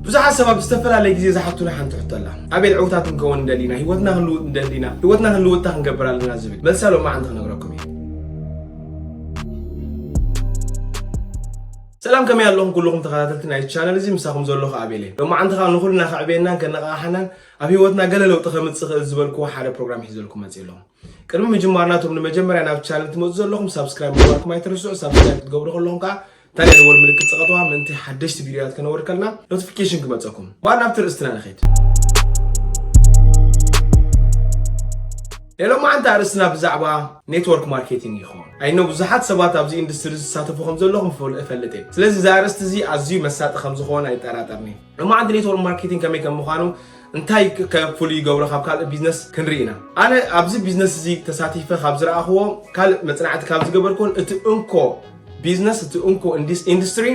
ብዙሓት ሰባት ብዝተፈላለየ ግዜ ዝሓቱና ሓንቲ ሕቶ ኣላ። ኣቤል፣ ዕውታት ክንከውን እንደሊና፣ ህይወትና ክንልውጥ እንደሊና፣ ህይወትና ክንልውጣ ክንገብር ኣለና ዝብል። መልሳ ሎማዓንቲ ክነግረኩም እየ። ሰላም፣ ከመይ ኣለኹም ኩልኹም ተኸታተልቲ ናይ ቻነል እዚ? ምሳኹም ዘለኹ ኣቤል እየ። ሎማዓንቲ ከዓ ንኹልና ከዕብየናን ከነቓቕሓናን ኣብ ህይወትና ገለ ለውጢ ከምጽእ ዝኽእል ዝበልክዎ ሓደ ፕሮግራም ሒዘልኩም መጽእ ኣለኹ። ቅድሚ ምጅማርና፣ እቶም ንመጀመርያ ናብ ቻነል ትመጹ ዘለኹም ሳብስክራይብ ምግባርኩም ኣይትርስዑ። ሳብስክራይብ ክትገብሩ ከለኹም ከዓ ታዲያ ደወል ምልክት ጽቐጥዋ፣ ምእንቲ ሓደሽቲ ቪድዮታት ከነወርድ ከለና ኖቲፊኬሽን ክመጸኩም። እባ ናብቲ ርእስትና ንኸይድ። ናይ ሎማዓንቲ ኣርእስትና ብዛዕባ ኔትወርክ ማርኬቲንግ ይኸውን። ኣይኖ ብዙሓት ሰባት ኣብዚ ኢንዱስትሪ ዝሳተፉ ከም ዘለኹም ፍል-፣ እፈልጥ እየ። ስለዚ እዚ ኣርእስቲ እዚ ኣዝዩ መሳጢ ከም ዝኾነ ኣይጠራጠርኒ። ሎማዓንቲ ኔትወርክ ማርኬቲንግ ከመይ ከም ምዃኑ፣ እንታይ ከ-፣ ከ-፣ ፍሉይ ይገብሮ ካብ ካልእ ቢዝነስ ክንርኢ ኢና። ኣነ ኣብዚ ቢዝነስ እዚ ተሳቲፈ ካብ ዝረኣኽዎ፣ ካልእ መጽናዕቲ ካብ ዝገበርኩን፣ እቲ እንኮ ቢዝነስ፣ እቲ እንኮ ኢንዲስ-፣ ኢንዱስትሪ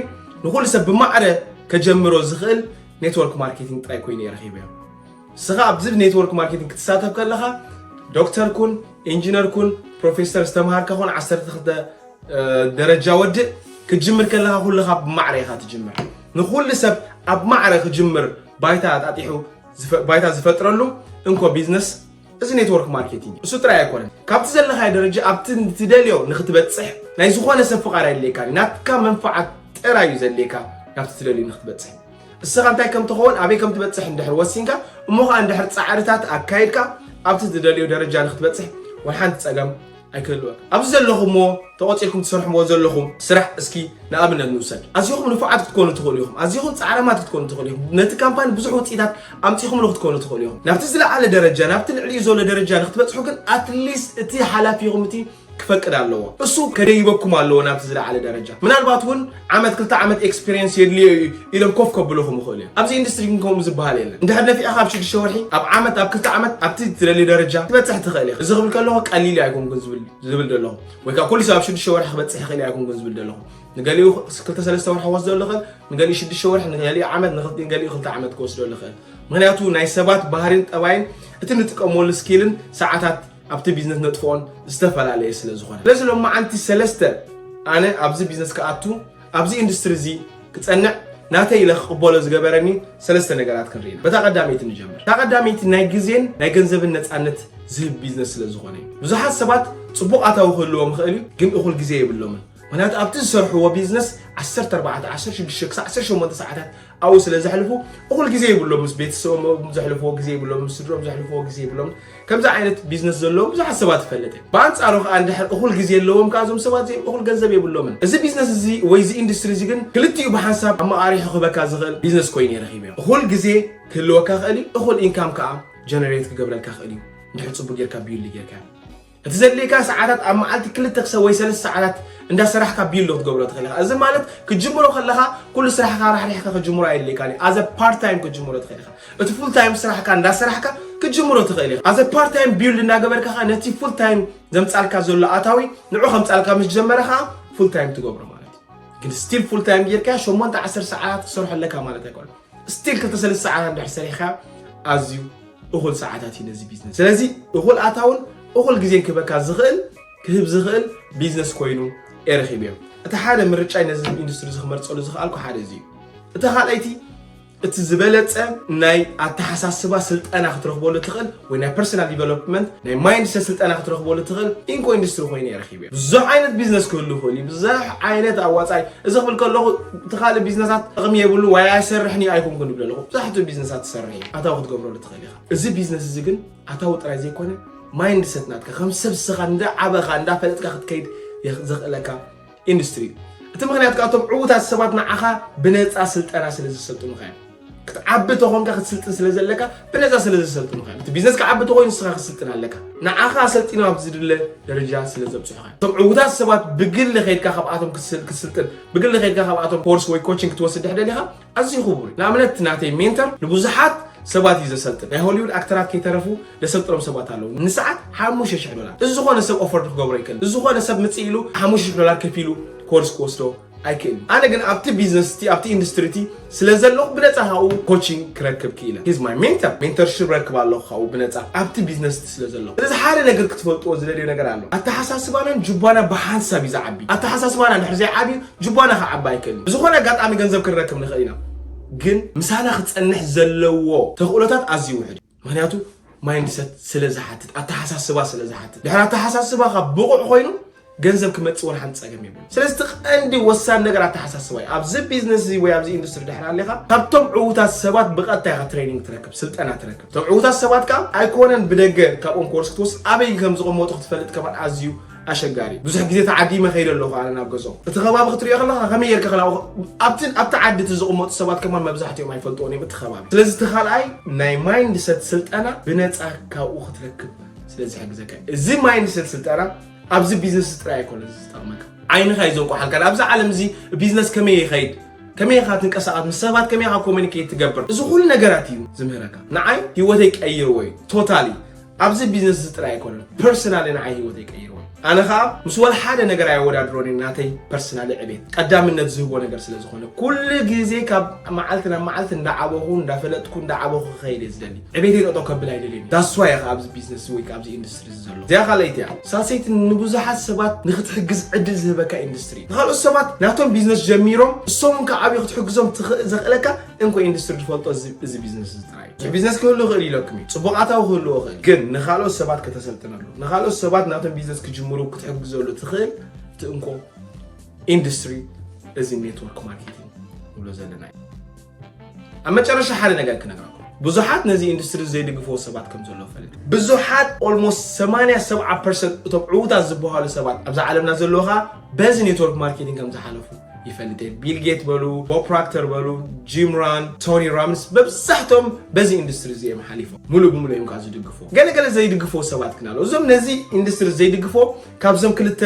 ንኹሉ ሰብ ብማዕረ ከጀምሮ ዝኽእል ኔትወርክ ማርኬቲንግ ጥራይ ኮይኑ እየ ረኺበዮ። ንስኻ ኣብዚ ኔትወርክ ማርኬቲንግ ክትሳተፍ ከለኻ ዶክተር ኩን፣ ኢንጂነር ኩን፣ ፕሮፌሰር ዝተምሃርካ ኩን፣ ዓሰርተ ክልተ ደረጃ ወድእ ክትጅምር ከለኻ ኩልኻ ብማዕረ ኢኻ ትጅምር። ንኹሉ ሰብ ኣብ ማዕረ ክጅምር ባይታ ኣጣጢሑ ዝፈ-፣ ባይታ ዝፈጥረሉ እንኮ ቢዝነስ እዚ ኔትወርክ ማርኬቲንግ እዩ። እሱ ጥራይ ኣይኮነን። ካብቲ ዘለኻዮ ደረጃ ኣብቲ ትደልዮ ንክትበጽሕ ናይ ዝኾነ ሰብ ፍቓድ ኣየድልየካን እዩ። ናትካ መንፍዓት ጥራይ እዩ ዘድልየካ ናብቲ ትደልዮ ንክትበጽሕ። እስኻ እንታይ ከም ትኸውን፣ ኣበይ ከም ትበጽሕ እንድሕር ወሲንካ፣ እሞ ኸኣ እንድሕር ጻዕርታት ኣካይድካ ኣብቲ ትደልዮ ደረጃ ንክትበጽሕ ወላ ሓንቲ ጸገም ኣይክህልወካ። ኣብዚ ዘለኹምዎ ተቖጺርኩም ትሰርሕዎ ዘለኹም ስራሕ እስኪ ንኣብነት ንውሰድ። ኣዚኹም ንፉዓት ክትኮኑ ትኽእሉ ኢኹም። ኣዚኹም ጻዕራማት ክትኮኑ ትኽእሉ ኢኹም። ነቲ ካምፓኒ ብዙሕ ውጽኢታት ኣምጺኹምሉ ክትኮኑ ትኽእሉ ኢኹም። ናብቲ ዝለዓለ ደረጃ፣ ናብቲ ልዕሊኡ ዘሎ ደረጃ ንክትበጽሑ ግን ኣትሊስት እቲ ሓላፊኹም እቲ ክፈቅድ ኣለዎ። እሱ ከደይበኩም ኣለዎ ናብቲ ዝለዓለ ደረጃ። ምናልባት እውን ዓመት ክልተ ዓመት ኤክስፒሪየንስ የድልዮ እዩ ኢሎም ኮፍ ከብልኹም ይኽእሉ እዮም። ኣብዚ ኢንዱስትሪ ግን ከምኡ ዝበሃል የለን። እንድሕር ነፊዕኻ ኣብ ሽዱሽተ ወርሒ፣ ኣብ ዓመት፣ ኣብ ክልተ ዓመት ኣብቲ ትደልዮ ደረጃ ትበጽሕ ትኽእል ኢኻ። እዚ ክብል ከለኹ ቀሊል እዩ ኣይኮንኩን ዝብል፣ ዝብል ዘለኹ። ወይ ከዓ ኩሉ ሰብ ኣብ ሽዱሽተ ወርሒ ክበጽሕ ይኽእል እዩ ኣይኮንኩን ዝብል ዘለኹ። ንገሊኡ ክልተ ሰለስተ ወርሒ ክወስደሉ ይኽእል፣ ንገሊኡ ሽዱሽተ ወርሒ፣ ንገሊኡ ዓመት፣ ንኽል-፣ ንገሊኡ ክልተ ዓመት ክወስደሉ ይኽእል። ምኽንያቱ ናይ ሰባት ባህሪን ጠባይን እቲ ንጥቀመሉ ስኪልን ሰዓታት ኣብቲ ቢዝነስ ነጥፍኦን ዝተፈላለየ ስለ ዝኾነ። ስለዚ ሎማዓንቲ ሰለስተ ኣነ ኣብዚ ቢዝነስ ክኣቱ፣ ኣብዚ ኢንዱስትሪ እዚ ክጸንዕ፣ ናተይ ኢለ ክቕበሎ ዝገበረኒ ሰለስተ ነገራት ክንርኢ ኢና። በታ ቀዳመይቲ ንጀምር። እታ ቀዳመይቲ ናይ ግዜን ናይ ገንዘብን ነጻነት ዝህብ ቢዝነስ ስለ ዝኾነ እዩ። ብዙሓት ሰባት ጽቡቕ ኣታዊ ክህልዎም ይኽእል እዩ፣ ግን እኹል ግዜ የብሎምን። ምኽንያቱ ኣብቲ ዝሰርሕዎ ቢዝነስ ዓሰርተ ኣርባዕተ፣ ዓሰርተ ሽዱሽተ ክሳዕ ዓሰርተ ሸሞንተ ሰዓታት ኣብኡ ስለ ዘሕልፉ፣ እኹል ግዜ ይብሎም፣ ምስ ቤተሰቦም ዘሕልፍዎ ግዜ ይብሎም፣ ምስ ስድሮም ዘሕልፍዎ ግዜ ይብሎም። ከምዚ ዓይነት ቢዝነስ ዘለዎም ብዙሓት ሰባት ይፈልጥ እየ። ብኣንጻሩ ከኣ እንድሕር እኹል ግዜ ኣለዎም ከኣ እዞም ሰባት እዚኦም እኹል ገንዘብ የብሎምን። እዚ ቢዝነስ እዚ ወይ እዚ ኢንዱስትሪ እዚ ግን ክልቲኡ ብሓንሳብ ኣመቓሪሑ ክህበካ ዝኽእል ቢዝነስ ኮይኑ እየ ረኺበዮ። እኹል ግዜ ክህልወካ ክእል እዩ፣ እኹል ኢንካም ከኣ ጀነሬት ክገብረልካ ክእል እዩ። እንድሕር ጽቡቅ ጌርካ ቢውልድ ጌርካ። እቲ ዘድልየካ ሰዓታት ኣብ መዓልቲ ክልተ ክሰ-፣ ወይ ሰለስተ ሰዓታት እንዳሰራሕካ ቢውልድ ክትገብሮ ትኽእል ኢኻ። እዚ ማለት ክትጅምሮ ከለኻ ኩሉ ስራሕካ ራሕሪሕካ ክትጅምሮ ኣየድልየካን እዩ። ኣዘ ፓርት ታይም ክትጅምሮ ትኽእል ኢኻ። እቲ ፉል ታይም ስራሕካ እንዳሰራሕካ ክትጅምሮ ትኽእል ኢኻ። ኣዘ ፓርት ታይም ቢውልድ እንዳገበርካ ኸኣ ነቲ ፉል ታይም ዘምጻልካ ዘሎ ኣታዊ ንዑ ከምጻልካ ምስ ጀመረ ኸኣ ፉል ታይም ትገብሮ ማለት እዩ። ግን ስቲል ፉል ታይም ጌርካ ሸሞንተ ዓሰርተ ሰዓታት ክትሰርሖ ኣለካ ማለት ኣይኮነን። ስቲል ክልተ ሰለስተ ሰዓታት እንድሕር ሰሪሕካ ኣዝዩ እኹል ሰዓታት እዩ ነዚ ቢዝነስ። ስለዚ እኹል ኣታውን እኹል ግዜን ክህበካ ዝኽእል፣ ክህብ ዝኽእል ቢዝነስ ኮይኑ እየ ረኺበዮ። እቲ ሓደ ምርጫይ ነዚ ኢንዱስትሪ እዚ ክመርጸሉ ዝኸኣልኩ ሓደ እዚ እዩ። እታ ካልኣይቲ፣ እቲ ዝበለጸ ናይ ኣተሓሳስባ ስልጠና ክትረኽበሉ ትኽእል ወይ ናይ ፐርሰናል ዲቨሎፕመንት፣ ናይ ማይንድሰት ስልጠና ክትረኽበሉ ትኽእል ኢንኮ ኢንዱስትሪ ኮይኑ እየ ረኺበዮ። ብዙሕ ዓይነት ቢዝነስ ክህሉ ይኽእል እዩ፣ ብዙሕ ዓይነት ኣዋጻኢ። እዚ ክብል ከለኹ እቲ ካልእ ቢዝነሳት ጥቕሚ የብሉ ወይ ኣይሰርሕን እዩ ኣይኮንኩን ይብል ኣለኹ። ብዙሓት ቢዝነሳት ትሰርሕ እዩ፣ ኣታዊ ክትገብረሉ ትኽእል ኢኻ። እዚ ቢዝነስ እዚ ግን ኣታዊ ጥራይ ዘይኮነ ማይንድሰት ናትካ ከም ሰብ ንስኻ እንዳዓበኻ እንዳፈለጥካ ክትከይድ የኽ-፣ ዘኽእለካ ኢንዱስትሪ እዩ። እቲ ምኽንያት ከኣ እቶም ዕዉታት ሰባት ንዓኻ ብነጻ ስልጠና ስለ ዘሰልጥኑኻ እዮም። ክትዓቢ ተኾንካ ክትስልጥን ስለ ዘለካ ብነጻ ስለ ዘሰልጥኑኻ እዮም። እቲ ቢዝነስ ክዓቢ ተኾይኑ ንስኻ ክትስልጥን ኣለካ። ንዓኻ ኣሰልጢኖም ኣብ ዝድለ ደረጃ ስለ ዘብጽሑኻ እዮም። እቶም ዕዉታት ሰባት ብግሊ ኸይድካ ካብኣቶም ክትስል-፣ ክትስልጥን፣ ብግሊ ኸይድካ ካብኣቶም ኮርስ ወይ ኮችንግ ክትወስድ ድሕር ደሊኻ ኣዝዩ ክቡር እዩ። ንኣብነት ናተይ ሜንተር ንብዙሓት ሰባት እዩ ዘሰልጥን። ናይ ሆሊውድ ኣክተራት ከይተረፉ ዘሰልጥኖም ሰባት ኣለዉ። ንሰዓት ሓሙሽተ ሽሕ ዶላር። እዚ ዝኾነ ሰብ ኦፈርድ ክገብሮ ኣይክእልን። እዚ ዝኾነ ሰብ ምጽእ ኢሉ ሓሙሽተ ሽሕ ዶላር ከፊሉ ኮርስ ክወስዶ ኣይክእልን። ኣነ ግን ኣብቲ ቢዝነስ እቲ፣ ኣብቲ ኢንዱስትሪ እቲ ስለ ዘለኹ ብነጻ ካብኡ ኮቺንግ ክረክብ ክኢለ። He's my mentor። ሜንተርሺፕ ረክብ ኣለኹ ካብኡ ብነጻ ኣብቲ ቢዝነስ እቲ ስለ ዘለኹ። ስለዚ ሓደ ነገር ክትፈልጥዎ ዝደልዮ ነገር ኣሎ። ኣተሓሳስባናን ጅባና ብሓንሳብ እዩ ዝዓቢ። ኣተሓሳስባና እንድሕር ዘይዓብዩ ጅባና ክዓቢ ኣይክእልን። ብዝኾነ ኣጋጣሚ ገንዘብ ክንረክብ ንኽእል ኢና። ግን ምሳና ክጸንሕ ዘለዎ ተኽእሎታት ኣዝዩ ውሕድ እዩ። ምክንያቱ ማይንድሰት ስለ ዝሓትት፣ ኣተሓሳስባ ስለ ዝሓትት። ድሕሪ ኣተሓሳስባኻ ብቑዕ ኮይኑ ገንዘብ ክመጽእ ወላ ሓንቲ ጸገም የብሉ። ስለዚ እቲ ቀንዲ ወሳኒ ነገር ኣተሓሳስባ እዩ። ኣብዚ ቢዝነስ እዚ ወይ ኣብዚ ኢንዱስትሪ ድሕሪ ኣለኻ ካብቶም ዕዉታት ሰባት ብቐጥታ ኢኻ ትሬኒንግ ትረክብ፣ ስልጠና ትረክብ። እቶም ዕዉታት ሰባት ከኣ ኣይኮነን ብደገ ካብኦም ኮርስ ክትወስድ ኣበይ ከም ዝቕመጡ ክትፈልጥ ከማን ኣዝዩ ኣሸጋሪ። ብዙሕ ግዜ ተዓዲመ ከይደ ኣለኹ ኣነ ናብ ገዝኦም። እቲ ከባቢ ክትሪኦ ከለኻ ከመይ ጌርካ ከላ ኣብቲ ኣብቲ ዓዲ እቲ ዝቕመጡ ሰባት ከማን መብዛሕትኦም ኣይፈልጥዎን እዮም እቲ ከባቢ። ስለዚ እቲ ካልኣይ ናይ ማይንድሰት ስልጠና ብነጻ ካብኡ ክትረክብ ስለ ዝሕግዘካ እዩ። እዚ ማይንድሰት ስልጠና ኣብዚ ቢዝነስ ጥራይ ኣይኮነን ዝጠቕመካ። ዓይንኻ እዩ ዘንቋሓልካ። ኣብዚ ዓለም እዚ ቢዝነስ ከመይ ይኸይድ፣ ከመይ ኢኻ ትንቀሳቐስ፣ ምስ ሰባት ከመይ ኢኻ ኮሚኒኬት ትገብር፣ እዚ ኩሉ ነገራት እዩ ዝምህረካ። ንዓይ ህይወተይ ቀይርዎ እዩ ቶታሊ። ኣብዚ ቢዝነስ እዚ ጥራይ ኣይኮነን ፐርሰናሊ ንዓይ ህይወተይ ቀይርዎ እዩ። ኣነ ኸኣ ምስ ወላ ሓደ ነገር ኣየወዳድሮን እየ ናተይ ፐርሰናሊ ዕቤት ቀዳምነት ዝህቦ ነገር ስለ ዝኾነ ኩሉ ግዜ ካብ መዓልቲ ናብ መዓልቲ እንዳዓበኹ እንዳፈለጥኩ እንዳዓበኹ ክኸይድ እየ ዝደሊ። ዕቤተይ ጠጠው ከብል ኣይደልየን። ዳስዋይ እየ ኣብዚ ቢዝነስ ወይ ኣብዚ ኢንዱስትሪ ዘሎ። እዚኣ ካልኣይቲ እያ። ሳልሰይቲ ንብዙሓት ሰባት ንክትሕግዝ ዕድል ዝህበካ ኢንዱስትሪ። ንኻልኦት ሰባት ናቶም ቢዝነስ ጀሚሮም እሶም እውን ክዓብዩ ክትሕግዞም ትኽእል ዘኽእለካ እንኮ ኢንዱስትሪ ዝፈልጦ እዚ ቢዝነስ እዚ ጥራይ እዩ። ብዙሕ ቢዝነስ ክህሉ ይኽእል ኢለኩም እዩ። ጽቡቕ ኣታዊ ክህልዎ ይኽእል። ግን ንኻልኦት ሰባት ከተሰልጥነሉ፣ ንኻልኦት ሰባት ናቶም ቢዝነስ ክጅምሩ ክትሕግዘሉ ትኽእል እቲ እንኮ ኢንዱስትሪ እዚ ኔትወርክ ማርኬቲንግ ንብሎ ዘለና እዩ። ኣብ መጨረሻ ሓደ ነገር ክነግራኩም። ብዙሓት ነዚ ኢንዱስትሪ ዘይድግፍዎ ሰባት ከም ዘለዉ ፈልጥ። ብዙሓት ኦልሞስት ሰማንያ ሰብዓ ፐርሰንት እቶም ዕዉታት ዝበሃሉ ሰባት ኣብዛ ዓለምና ዘለዉ ኸኣ በዚ ኔትወርክ ማርኬቲንግ ከም ዝሓለፉ ይፈልጥ እየ። ቢል ጌት በሉ፣ ቦብ ፕሮክተር በሉ፣ ጂም ራን፣ ቶኒ ራምስ መብዛሕትኦም በዚ ኢንዱስትሪ እዚ እዮም ሓሊፎም። ሙሉእ ብሙሉእ እዮም ከዓ ዝድግፍዎ። ገለ ገለ ዘይድግፍዎ ሰባት ግን ኣለዉ። እዞም ነዚ ኢንዱስትሪ ዘይድግፍዎ ካብዞም ክልተ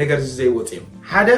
ነገር እዚ ዘይወፁ እዮም። ሓደ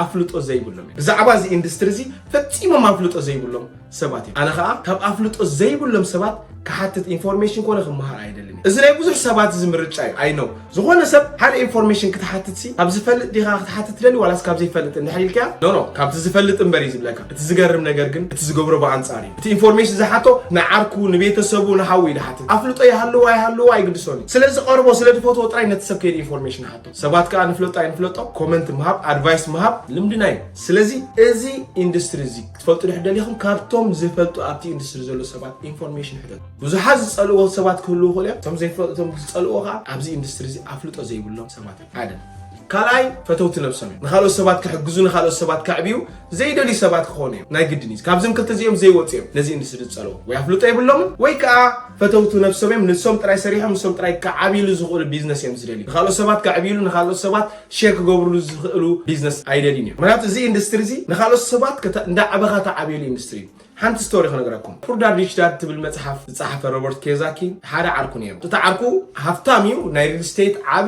ኣፍልጦ ዘይብሎም እዮም። ብዛዕባ እዚ ኢንዱስትሪ እዚ ፈጺሞም ኣፍልጦ ዘይብሎም ሰባት እዮም። ኣነ ኸኣ ካብ ኣፍልጦ ዘይብሎም ሰባት ክሓትት ኢንፎርሜሽን ኮነ ክመሃር ኣይደልን እየ። እዚ ናይ ብዙሕ ሰባት እዚ ምርጫ እዩ። ኣይ ኖ ዝኾነ ሰብ ሓደ ኢንፎርሜሽን ክትሓትት ሲ ካብ ዝፈልጥ ዲኻ ክትሓትት ትደሊ ዋላስ ካብ ዘይፈልጥ እንድሕር ኢልካያ? ኖ ኖ ካብቲ ዝፈልጥ እምበር እዩ ዝብለካ። እቲ ዝገርም ነገር ግን እቲ ዝገብሮ ብኣንጻር እዩ። እቲ ኢንፎርሜሽን ዝሓቶ ንዓርኩ ንቤተሰቡ ንሓዉ እዩ ዝሓትት። ኣፍልጦ ይሃልዎ ኣይሃልዎ ኣይግድሶን እዩ። ስለ ዝቐርቦ ስለ ዝፈትዎ ጥራይ ነቲ ሰብ ከይዱ ኢንፎርሜሽን ይሓቶ። ሰባት ከኣ ንፍለጦ ኣይንፍለጦ ኮመንት ምሃብ ኣድቫይስ ምሃብ ልምድና እዩ። ስለዚ እዚ ኢንዱስትሪ እዚ ክትፈልጡ ድሕር ደሊኹም ካብቶም ዝፈልጡ ኣብቲ ኢንዱስትሪ ዘሎ ሰባት ኢንፎርሜሽን ሕተቱ። ብዙሓት ዝጸልእዎ ሰባት ክህልዉ ይኽእሉ እዮም። እቶም ዘይፈልጡ እቶም ዝጸልእዎ ከኣ ኣብዚ ኢንዱስትሪ እዚ ኣፍልጦ ዘይብሎም ሰባት እዮም። ሓደ ካልኣይ ፈተውቲ ነብሶም እዮም። ንኻልኦት ሰባት ክሕግዙ ንኻልኦት ሰባት ከዕብዩ ዘይደልዩ ሰባት ክኾኑ እዮም። ናይ ግድን እዩ። ካብዞም ክልተ እዚኦም ዘይወፁ እዮም ነዚ ኢንዱስትሪ ዝጸልዎ። ወይ ኣፍልጦ የብሎምን ወይ ከኣ ፈተውቲ ነብሶም እዮም። ንሶም ጥራይ ሰሪሖም ንሶም ጥራይ ክዓብይሉ ዝኽእሉ ቢዝነስ እዮም ዝደልዩ። ንኻልኦት ሰባት ከዕብይሉ ንኻልኦት ሰባት ሼር ክገብርሉ ዝኽእሉ ቢዝነስ ኣይደልዩን እዮም። ምክንያቱ እዚ ኢንዱስትሪ እዚ ንኻልኦት ሰባት እንዳዕበኻ ተዓብየሉ ኢንዱስትሪ እዩ። ሓንቲ ስቶሪ ክነግረኩም። ፑር ዳድ ሪች ዳድ ትብል መጽሓፍ ዝጸሓፈ ሮበርት ኪዮሳኪ ሓደ ዓርኩ ነይሩ። እቲ ዓርኩ ሃፍታም እዩ። ናይ ሪል ስቴት ዓቢ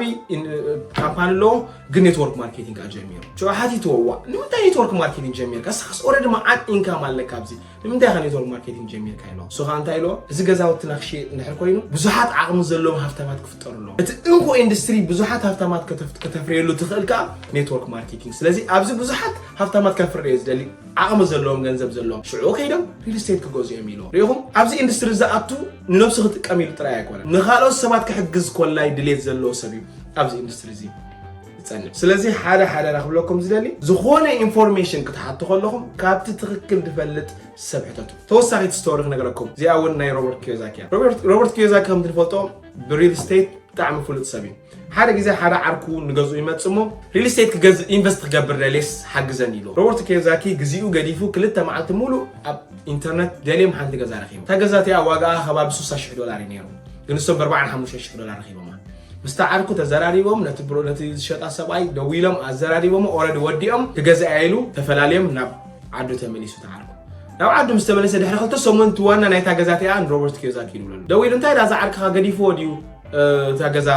ካምፓኒ ኣለዎ፣ ግን ኔትወርክ ማርኬቲንግ ጀሚሩ። ሽዑ ሓቲትዎ፣ ዋ ንምንታይ ኔትወርክ ማርኬቲንግ ጀሚርካ? ንስኻስ ኦረዲ መዓት ኢንካም ኣለካ ኣብዚ፣ ንምንታይ ኢኻ ኔትወርክ ማርኬቲንግ ጀሚርካ? ኢልዎ። እሱ ኸኣ እንታይ ኢልዎ? እዚ ገዛውትና ክሽየጥ እንድሕር ኮይኑ ብዙሓት ዓቕሚ ዘለዎም ሃፍታማት ክፍጠሩ ኣለዎም። እቲ እንኮ ኢንዱስትሪ ብዙሓት ሃፍታማት ከተፍርየሉ ትኽእል ከኣ ኔትወርክ ማርኬቲንግ። ስለዚ ኣብዚ ብዙሓት ሃፍታማት ከፍሪ እየ ዝደሊ። ዓቕሚ ዘለዎም ገንዘብ ዘለዎም ሽዑ ከይዶም ሪል ስቴት ክገዝኡ እዮም ኢልዎ። ሪኢኹም ኣብዚ ኢንዱስትሪ ዝኣቱ ንነብሱ ክጥቀም ኢሉ ጥራይ ኣይኮነን፣ ንኻልኦት ሰባት ክሕግዝ ኮላይ ድሌት ዘለዎ ሰብ እዩ ኣብዚ ኢንዱስትሪ እዚ ዝጸንዕ። ስለዚ ሓደ ሓደራ ክብለኩም ዝደሊ ዝኾነ ኢንፎርሜሽን ክትሓቱ ከለኹም ካብቲ ትኽክል ዝፈልጥ ሰብ ሕተቱ። ተወሳኺት ስቶሪ ክነግረኩም እዚኣ እውን ናይ ሮበርት ኪዮሳኪ እያ። ሮበርት ኪዮሳኪ ከምቲ ንፈልጦ ብሪል ስቴት ብጣዕሚ ፍሉጥ ሰብ እዩ። ሓደ ግዜ ሓደ ዓርኩ ንገዝኡ ይመጽእ እሞ ሪል ስቴት ክገዝእ ኢንቨስት ክገብር ደልየስ ሓግዘኒ ኢሉ። ሮበርት ኪዮሳኪ ግዚኡ ገዲፉ ክልተ መዓልቲ ሙሉእ ኣብ ኢንተርነት ደልዮም ሓንቲ ገዛ ረኺቡ። እታ ገዛ እቲኣ ዋጋኣ ከባቢ ስሳ ሽሕ ዶላር እዩ ነይሩ። ግን ንሶም ብኣርባዓን ሓሙሽተ ሽሕ ዶላር ረኺቦማ። ምስታ ዓርኩ ተዘራሪቦም ነቲ ብሮ ነቲ ዝሸጣ ሰብኣይ ደዊሎም ኣዘራሪቦም ኦረዲ ወዲኦም ክገዝኣ ኢሉ ተፈላልዮም ናብ ዓዱ ተመሊሱ ተዓርኩ። ናብ ዓዱ ምስ ተመለሰ ድሕሪ ክልተ ሰሙን እቲ ዋና ናይታ ገዛ እቲኣ ንሮበርት ኪዮሳኪ ይድውለሉ። ደዊሉ እንታይ ዳ እዛ ዓርክኻ ገዲፍዎ ድዩ እታ ገዛ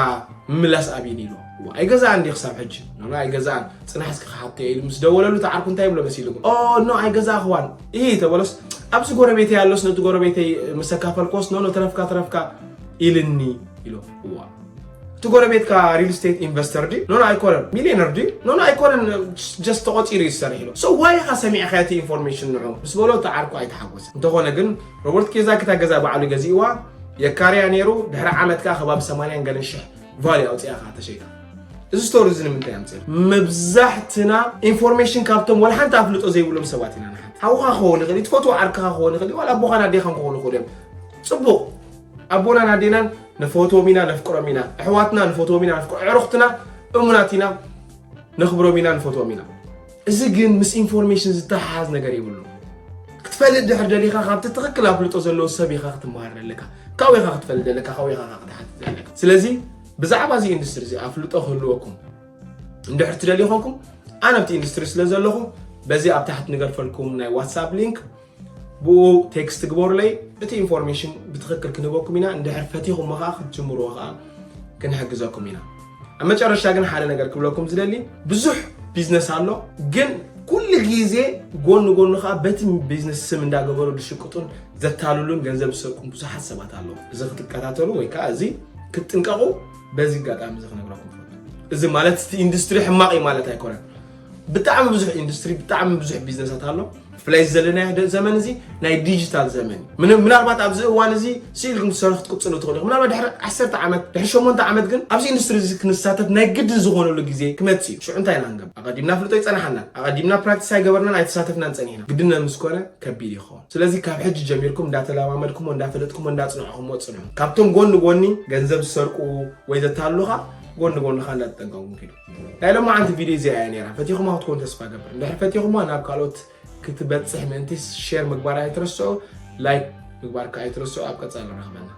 ምምላስ ኣብይን ኢሉ። ኣይገዛእን ድዩ ክሳብ ሕጂ? ኖ ኣይገዛእን። ጽናሕ እስኪ ክሓቶ ኢሉ ምስ ደወለሉ እቲ ዓርኩ እንታይ ይብሎ መሲልኩም? ኦ ኖ ኣይገዛእኽዋን። ኢ ተበሎስ ኣብዚ ጎረቤተይ ኣሎስ ነቲ ጎረቤተይ ምስ ኣካፈልክዎስ ኖ ኖ ተረፍካ ተረፍካ ኢልኒ ኢሎ። እዋ እቲ ጎረቤትካ ሪል ስቴት ኢንቨስተር ድዩ? ኖ ኖ ኣይኮነን። ሚልዮነር ድዩ? ኖ ኖ ኣይኮነን። ጀስት ተቆጺሩ እዩ ዝሰርሕ ኢሎ። ሶ ዋይ ኢኻ ሰሚዕካ እቲ ኢንፎርሜሽን ንዑ ምስ በሎ እቲ ዓርኩ ኣይተሓጎሰ። እንተኾነ ግን ሮበርት ኪዮሳኪ እታ ገዛ ባዕሉ ገዚእዋ የካርያ ነይሩ። ድሕሪ ዓመት ከኣ ከባቢ ሰማንያን ገለን ሽሕ ቫልዩ ኣውጺኣ ከኣ ተሸይጣ። እዚ ስቶሪ እዚ ንምንታይ ኣምፅእ? መብዛሕትና ኢንፎርሜሽን ካብቶም ዋላ ሓንቲ ኣፍልጦ ዘይብሎም ሰባት ኢና ንሓት። ሓውኻ ክኸውን ይኽእል እዩ፣ ትፈትዎ ዓርክኻ ክኸውን ይኽእል እዩ፣ ዋላ ኣቦኻን ኣዴኻን ክኾኑ ይኽእሉ እዮም። ፅቡቕ፣ ኣቦናን ኣዴናን ንፈትዎም ኢና፣ ነፍቅሮም ኢና። ኣሕዋትና ንፈትዎም ኢና፣ ነፍቅሮ፣ ኣዕሩኽትና እሙናት ኢና፣ ነኽብሮም ኢና፣ ንፈትዎም ኢና። እዚ ግን ምስ ኢንፎርሜሽን ዝተሓሓዝ ነገር የብሉ። ክትፈልጥ ድሕር ደሊኻ ካብቲ ትኽክል ኣፍልጦ ዘለዎ ሰብ ኢኻ ክትመሃር ደለካ፣ ካብኡ ኢኻ ክትፈልጥ ደለካ፣ ካብኡ ኢኻ ክትሓትት ደለካ። ስለዚ ብዛዕባ እዚ ኢንዱስትሪ እዚ ኣፍልጦ ክህልወኩም እንድሕር ትደልዩ ኮንኩም፣ ኣነ ኣብቲ ኢንዱስትሪ ስለ ዘለኹ በዚ ኣብ ታሕቲ ንገድፈልኩም ናይ ዋትሳፕ ሊንክ ብኡ ቴክስት ግበሩለይ። እቲ ኢንፎርሜሽን ብትኽክል ክንህበኩም ኢና። እንድሕር ፈቲኹሞ ከዓ ክትጅምርዎ ከዓ ክንሕግዘኩም ኢና። ኣብ መጨረሻ ግን ሓደ ነገር ክብለኩም ዝደሊ፣ ብዙሕ ቢዝነስ ኣሎ፣ ግን ኩሉ ግዜ ጎን ጎኑ ከዓ በቲ ቢዝነስ ስም እንዳገበሩ ዝሽቅጡን ዘታልሉን ገንዘብ ዝሰርቁን ብዙሓት ሰባት ኣለዉ። እዚ ክትከታተሉ ወይ ከዓ እዚ ክትጥንቀቁ በዚ ኣጋጣሚ እዚ ክነግረኩም እፈቱ። እዚ ማለት እቲ ኢንዱስትሪ ሕማቕ እዩ ማለት ኣይኮነን። ብጣዕሚ ብዙሕ ኢንዱስትሪ፣ ብጣዕሚ ብዙሕ ቢዝነሳት ኣሎ። ብፍላይ ዘለናዮ ደ-፣ ዘመን እዚ ናይ ዲጂታል ዘመን እዩ። ምን-፣ ምናልባት ኣብዚ እዋን እዚ ስኢልኩም ትሰርሑ ክትቅፅሉ ትኽእሉ ኢኹም። ምናልባት ድሕሪ ዓሰርተ ዓመት፣ ድሕሪ ሸሞንተ ዓመት ግን ኣብዚ ኢንዱስትሪ እዚ ክንሳተፍ ናይ ግድን ዝኾነሉ ግዜ ክመፅእ እዩ። ሽዑ እንታይ ኢና ክንገብር? ኣቐዲምና ፍልጦ ኣይፀናሓናን፣ ኣቐዲምና ፕራክቲስ ኣይገበርናን፣ ኣይተሳተፍናን ፀኒሕና። ግድን ምስ ኮነ ከቢድ ይኸውን። ስለዚ ካብ ሕጂ ጀሚርኩም እንዳተለማመድኩሞ፣ እንዳፈለጥኩሞ፣ እንዳፅናዕኩሞ ፅንሑ። ካብቶም ጎኒ ጎኒ ገንዘብ ዝሰርቁ ወይ ዘታልሉኻ ጎኒ ጎንኻ እንዳተጠንቀቕኩም ኪዱ። ናይ ሎማዓንቲ ቪድዮ እዚኣ እያ ነይራ። ፈቲኹማ ክትኮኑ ተስፋ ገብር። እንድሕር ፈቲኹማ ናብ ካልኦት ክትበፅሕ ምእንቲ ሼር ምግባር ኣይትረስዑ፣ ላይክ ምግባር ከዓ ኣይትረስዑ። ኣብ ቀፃሊ ንረኽበና።